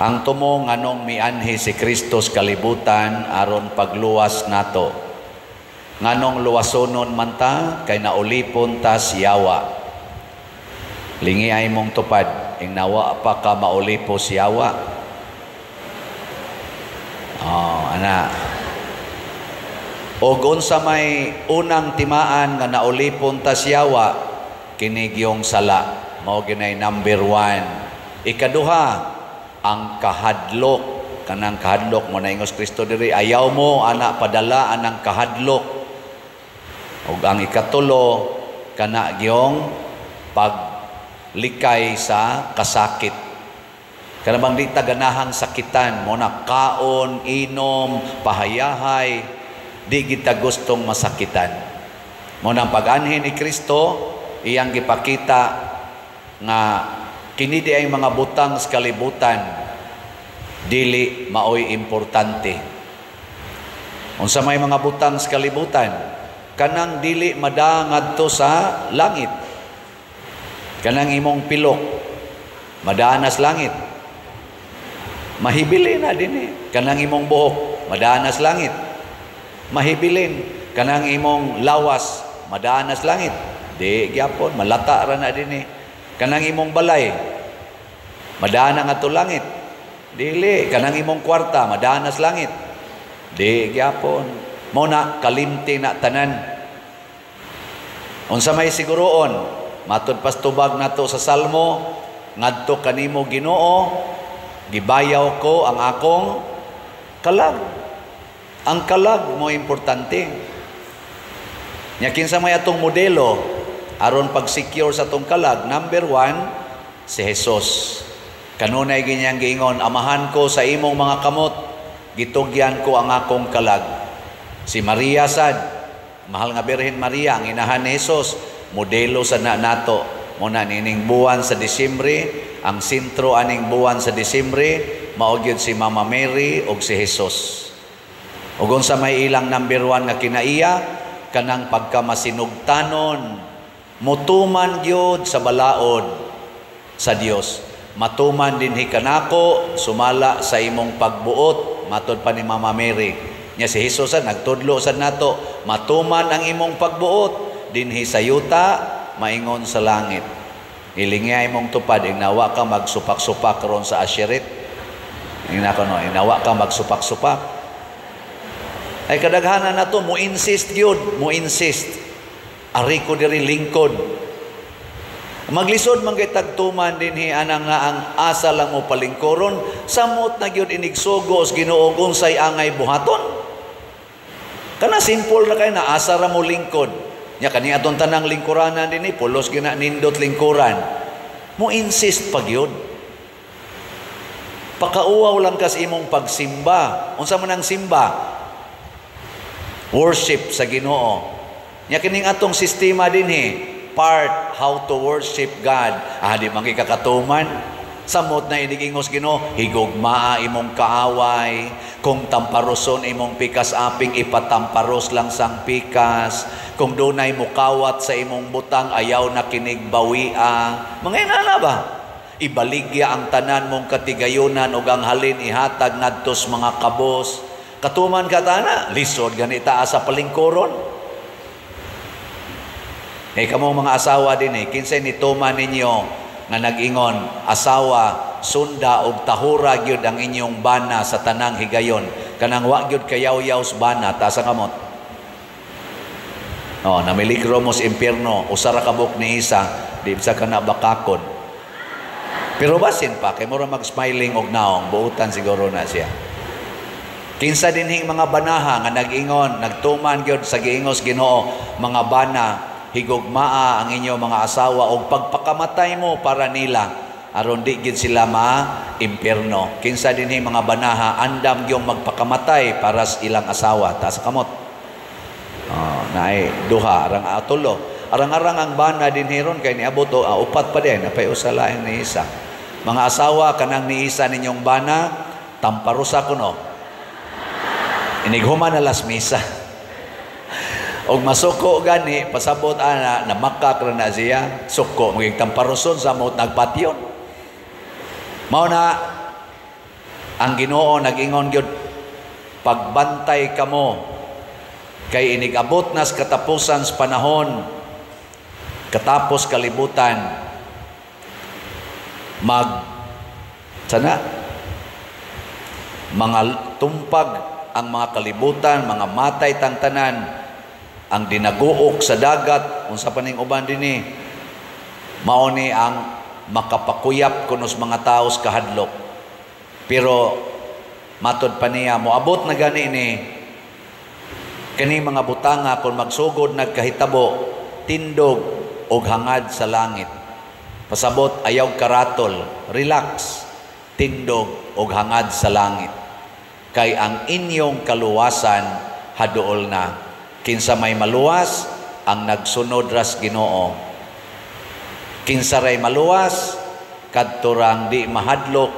Ang tumo nganong mianhi si Kristo sa kalibutan aron pagluwas nato. Nganong luwasonon man ta kay naulipon ta sa yawa. Lingi ay mong tupad, ing nawa pa ka maulipo sa yawa. Oh, ana. Og unsa may unang timaan nga naulipon ta sa yawa, kini gyung sala. Mao ginay number 1. Ikaduha, ang kahadlok. Kanang kahadlok mo na ingos Kristo diri, ayaw mo ana padala anang kahadlok. Ug ang ikatulo, kana gyung paglikay sa kasakit. Kana bang di ta ganahang sakitan mo na kaon, inom, pahayahay, di kita gustong masakitan. Mo nang pag-anhi ni Kristo, iyang gipakita nga kini di ay mga butang sa kalibutan dili maoy importante. Unsa may mga butang sa kalibutan? Kanang dili madaa ngadto sa langit. Kanang imong pilok madaa na sa langit. Mahibilin na din eh. Kanang imong buhok madaa na sa langit. Mahibilin. Kanang imong lawas madaa na sa langit. Di gyapon, malata ra na din eh. Kanang imong balay madaa na ngadto langit. Dili. Kanang imong kwarta madaa na sa langit. Di gyapon. Mo na kalimti na tanan. Unsa may siguroon, matud pas tubag nato sa Salmo, ngadto kanimo Ginoo, gibayaw ko ang akong kalag. Ang kalag mo importante. Nya kinsa may atong modelo aron pag-secure sa atong kalag? Number 1, si Jesus. Kanunay ginyang giingon, "Amahan ko, sa imong mga kamot gitugyan ko ang akong kalag." Si Maria sad, mahal nga Birhen Maria, ang inahan ni Jesus, modelo sa na nato. Muna nining buwan sa Disyembre, ang sentro aning buwan sa Disyembre, mao gyud si Mama Mary ug si Jesus. Ug unsa may ilang number 1 nga kinaiya? Kanang pagkamasinugtanon, mutuman gyud sa balaod sa Dios. "Matuman dinhi kanako sumala sa imong pagbuot," matod pa ni Mama Mary. Nya si Jesus sad nagtudlo sad nato, "Matuman ang imong pagbuot dinhi sa yuta maingon sa langit." Ilingay imong tupad, ingnawa ka magsupak-supak ron sa asherit. Ingna ko no, ingnawa ka magsupak-supak. Ay kadaghanan na to, mo insist gyud, mo insist. Ari ko diri lingkod. Maglisod man kay tagtuman dinhi anang nga ang asa lang mo palingkoron, samot na gyud inigsugo sa Ginoo unsay angay buhaton. Kana simple ra kay na asa ra mo lingkod. Nya kani aton tanang lingkuranan dinhi pulos gina nindot lingkuran. Mo insist pa gyud. Pakauwaw lang kas imong pagsimba. Unsa man ang simba? Worship sa Ginoo. Nya kining atong sistema dinhi, part how to worship God. Ah, di man kakatuman. Samot na inigingos Ginoo, higugmaa imong kaaway. Kung tamparoson imong pikas aping, ipatamparos lang sang pikas. Kung dunay mukawat sa imong butang, ayaw na kinig bawia. Mga inana ba? Ibaligya ang tanan mong katigayunan ug ang halin ihatag ngadto sa mga kabos. Katuman ka tana, lisod ganita sa palingkuron. Eh kamo mga asawa din eh, kinsay nituman ninyo nga nag-ingon, "Asawa, sunda og tahura gyud ang inyong bana sa tanang higayon"? Kanang wa gyud kayaw-yaw sa bana, taas ang kamot. Oh, namiligro mo sa impyerno, usa ra ka buok ni isa, di sa kana bakakon. Pero basin pa, kay mura mag-smiling og naong, buutan siguro na siya. Kinsa dinhing mga banaha nga nag-ingon, nagtuman gyud sa giingos Ginoo, "Mga bana, higugmaa ang inyo mga asawa og pagpakamatay mo para nila aron di gid sila ma impyerno"? Kinsa dinhi mga banaha andam gyud magpakamatay para sa ilang asawa? Taas kamot. Oh, naay duha, arang atulo. Arang-arang ang bana dinhi ron kay niabot o upat pa din, napay usa laing ni isa. Mga asawa, kanang ni isa ninyong bana, tamparosa kuno. Inighuman na las misa. Og masuko gani, pasabot ana, namakak ra na siya, suko, maging tamparoson sa mot nagpatyon. Mao na, Ang Ginoo nag-ingon gyud, "Pagbantay kamo kay inigabot nas katapusan sa panahon, katapos kalibutan." Mag sana mga tumpag ang mga kalibutan, mga matay tang tanan, ang dinaguok sa dagat, unsa pa ning uban dinhi, mao ni ang makapakuyap kunos mga tao sa kahadlok. Pero matod pa niya, moabot na gani ni kani mga butanga, kung magsugod nagkahitabo, tindog og hangad sa langit. Pasabot, ayaw karatol, relax, tindog og hangad sa langit. Kay ang inyong kaluwasan haduol na. Kinsa may maluwas? Ang nagsunod ras Ginoo. Kinsa ray maluwas? Kadto rang di mahadlok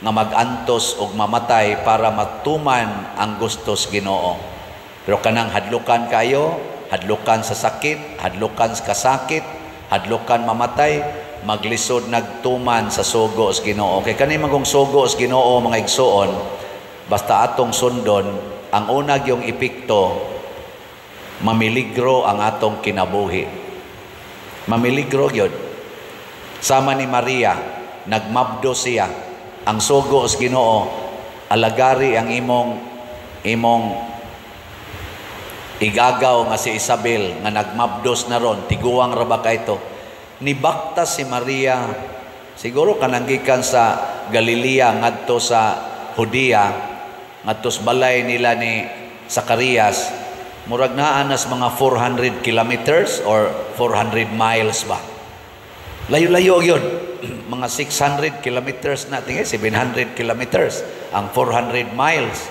nga magantos og mamatay para matuman ang gustos Ginoo. Pero kanang hadlukan kayo, hadlukan sa sakit, hadlukan sa kasakit, hadlukan mamatay, maglisod nagtuman sa sugo sa Ginoo. Kay kani magong sugo sa Ginoo, mga igsuon, basta atong sundon, ang unag yung epekto, mamiligro ang atong kinabuhi. Mamiligro gyud. Sama ni Maria, nagmabdo siya. Ang sugo sa Ginoo, alagari ang imong igagaw nga si Isabel nga nagmabdos na ron, tiguang ra ba kayto. Nibaktas si Maria, siguro kanang gikan sa Galilea ngadto sa Judea, ngadto sa balay nila ni Zacarias, murag naa nas mga 400 kilometers or 400 miles ba. Layo-layo yun. Mga 600 kilometers na, tingay 700 kilometers, ang 400 miles.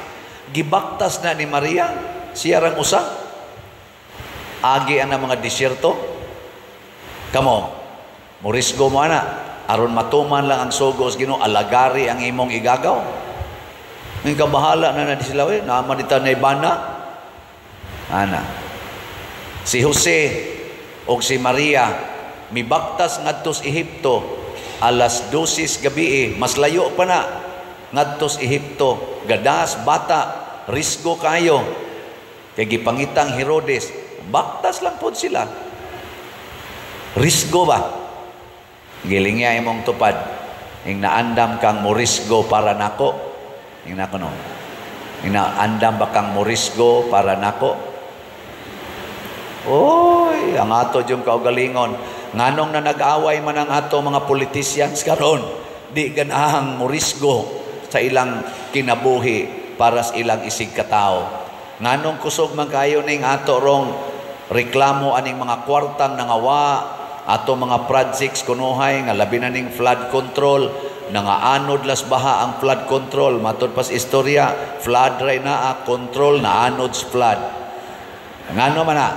Gibaktas na ni Maria, siya rang usa. Agi ang mga disyerto. Kamo, morisgo mo ana, aron matuman lang ang sugo sa Ginoo, alagari ang imong igagaw. Ngayon kabahala na na di sila, eh, naman dita na ibana. Ana. Si Jose o si Maria, mibaktas ngadto sa Ehipto, alas 12 gabi eh, mas layo pa na ngadto sa Ehipto, gadas bata, risgo kayo. Kay gipangitang Herodes, baktas lang pod sila. Risgo ba? Gilingya imong tupad. Ing naandam kang morisgo para nako. Ing nako no. Ing naandam ba kang morisgo para nako? Oy, ang ato yung kaugalingon. Nganong na nag-away man ang ato mga politicians karon, di ganahang morisgo sa ilang kinabuhi para sa ilang isig katao. Nganong kusog man kayo ning ato rong reklamo aning mga kwartang nangawa, ato mga projects kunuhay nga labi na ning flood control, nangaanod las baha ang flood control. Matod pas istorya, flood ray naa, control naanod sa flood. Ngano man na?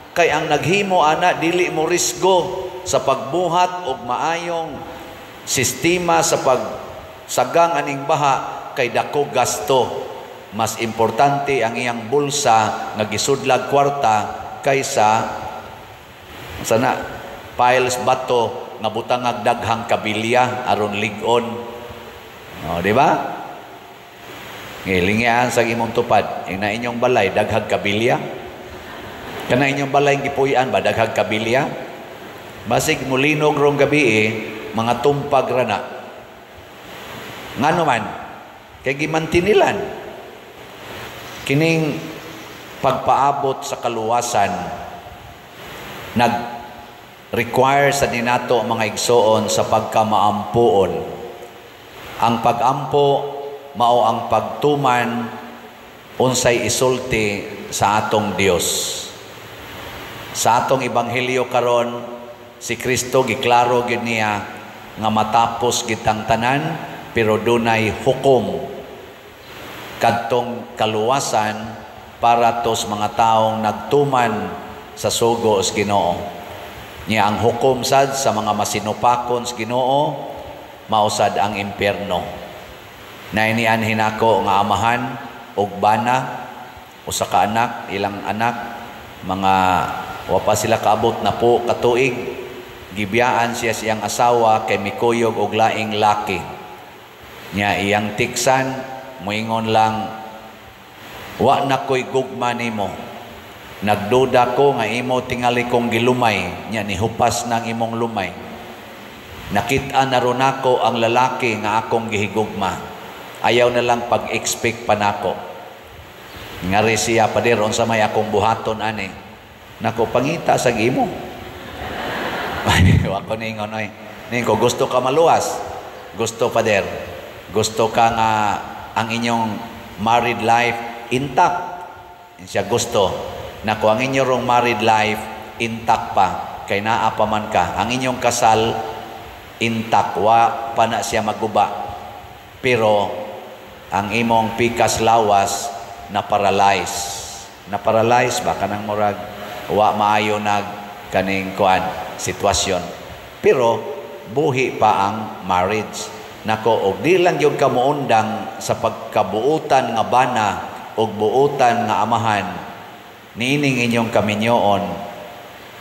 Kay ang naghimo ana dili mo risgo sa pagbuhat og maayong sistema sa pagsagang aning baha kay dako gasto. Mas importante ang iyang bulsa nga gisudlag kwarta kaysa sana piles bato nga butangag daghang kabilya aron lig-on. O, di ba? Ngilingyaan sa imong tupad, ina inyong balay daghang kabilya. Kana inyong balay gipuy-an ba daghang kabilya? Basig mulinog rong gabi eh, mga tumpag ra na. Ngano man? Kay gimantinilan. Kining pagpaabot sa kaluwasan nag-require sa ninato, mga igsoon, sa pagkamaampuon. Ang pagampo mao ang pagtuman unsay isulti sa atong Dios. Sa atong ebanghelyo karon, si Kristo giklaro gid niya nga matapos gitang tanan pero dunay hukom, kadtong kaluwasan para tos mga taong nagtuman sa sugo sa Ginoo. Nya ang hukom sad sa mga masinupakon sa Ginoo mausad ang impyerno. Nainian hinako nga amahan og bana, usa ka anak, ilang anak, mga wa pa sila kaabot na po katuig, gibiyaan siya siyang asawa kay mikuyog og laing laki. Nya iyang tiksan, moingon lang, "Wa na ko'y gugma nimo. Nagduda ko nga imo tingali kong gilumay, nya nihupas ng imong lumay. Nakita na ron ako ang lalaki nga akong gihigugma. Ayaw na lang pag-expect pa nako." Ngari siya, "Pader, unsa may akong buhaton ani?" Nako, pangita sa imo. Wa ko ningon oy. Ning ko, "Gusto ka maluwas?" "Gusto, Pader." "Gusto ka nga ang inyong married life intact?" Siya, "Gusto." "Nako, ang inyong married life intact pa kay naa pa man ka. Ang inyong kasal intact, wa pa na siya maguba. Pero ang imong pikas lawas na paralyze." Na paralyze ba, kanang murag wa maayo nag kaning kuan sitwasyon. Pero buhi pa ang marriage. "Nako, og di lang gyud ka moundang sa pagkabuutan nga bana og buutan nga amahan niining inyong kaminyoon,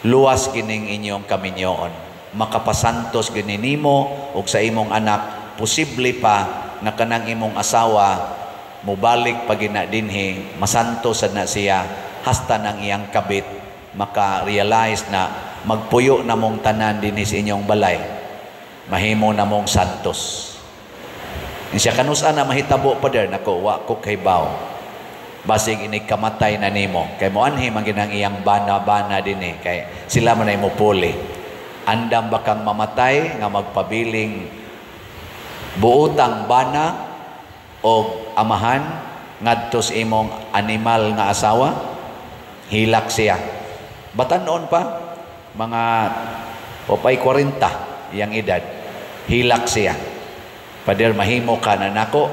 luwas kining inyong kaminyoon. Makapasantos gini nimo og sa imong anak. Posible pa na kanang imong asawa mobalik pa gina dinhi, masantos sad na siya hasta nang iyang kabit maka-realize na magpuyo na mong tanan dinhi sa inyong balay, mahimo na mong santos." Siya, "Kanusa na mahitabo, Pader?" "Nako, wa ko kahibaw. Basig inig kamatay na nimo kay moanhi man ginang iyang bana-bana dinhi kay sila man ay mopuli. Andam ba kang mamatay nga magpabiling buutang bana o amahan ngadto sa imong animal nga asawa?" Hilak siya. Batan-on pa, mga opay 40 iyang edad. Hilak siya. "Pader, mahimo ka na nako?"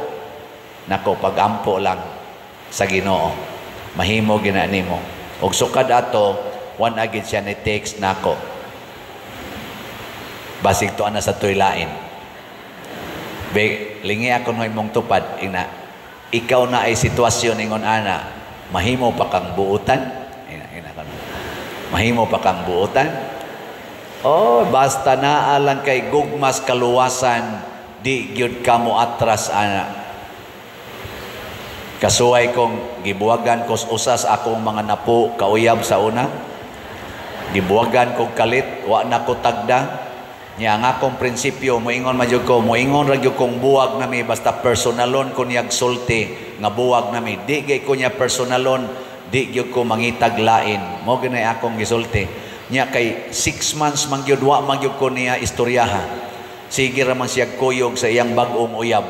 "Nako, pagampo lang sa Ginoo. Mahimo gina nimo." Og sukad ato, wa na gid siya ni text nako. Basig tuan na sa tuylain. "Be, lingi ako no imong tupad ina. Ikaw na ay sitwasyon ingon ana, mahimo pa kang buutan?" Ina, ina ka. "Mahimo pa kang buutan?" Oh, basta naa lang kay gugmas kaluwasan, di gyud ka mo atras ana. Kasuway kong gibuwagan ko usas akong mga napo kauyab sa una. Gibuwagan kog kalit, wa na ko tagda. Nya ang akong prinsipyo, moingon man jud ko, moingon ra gyud kong buwag nami basta personalon ko niyag sulti nga buwag nami. Di gay ko niya personalon, di gyud ko mangitag lain. Mo gyud akong gisulti. Nya kay 6 months man gyud wa man gyud ko niya istoryaha. Sige ra man siya kuyog sa iyang bag-ong uyab.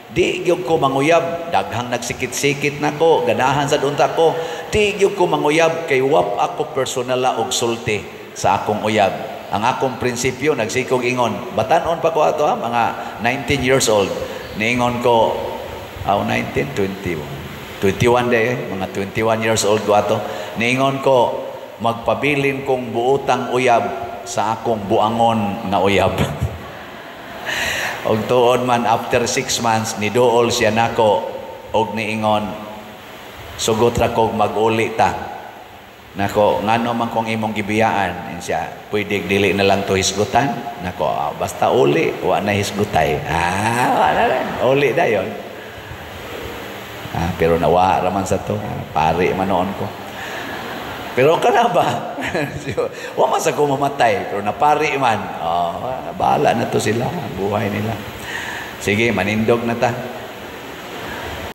Di gyud ko manguyab, daghang nagsikit-sikit nako, ganahan sa unta ko. Di gyud ko manguyab kay wap ako personal og sulti sa akong uyab. Ang akong prinsipyo, nagsikog ingon, batan-on pa ko ato ha, mga 19 years old. Niingon ko, aw 19, 20, 21 day, mga 21 years old ko ato. Niingon ko, magpabilin kong buutang uyab sa akong buangon nga uyab. Og tuod man, after 6 months niduol siya nako og niingon, "Sugot ra kog mag-uli ta." Nako, "Ngano man kung imong gibiyaan?" Siya, "Pwede dili na lang to hisgutan." Nako, "Ah, basta uli, wa na hisgutay." Ah, wa na lang. Uli dayon. Ah, pero nawa raman sa to. Ah, pari man noon ko. Pero kana ba? Wa man sa ko mamatay, pero napari man. Oh, bahala na to sila, buhay nila. Sige, manindog na ta.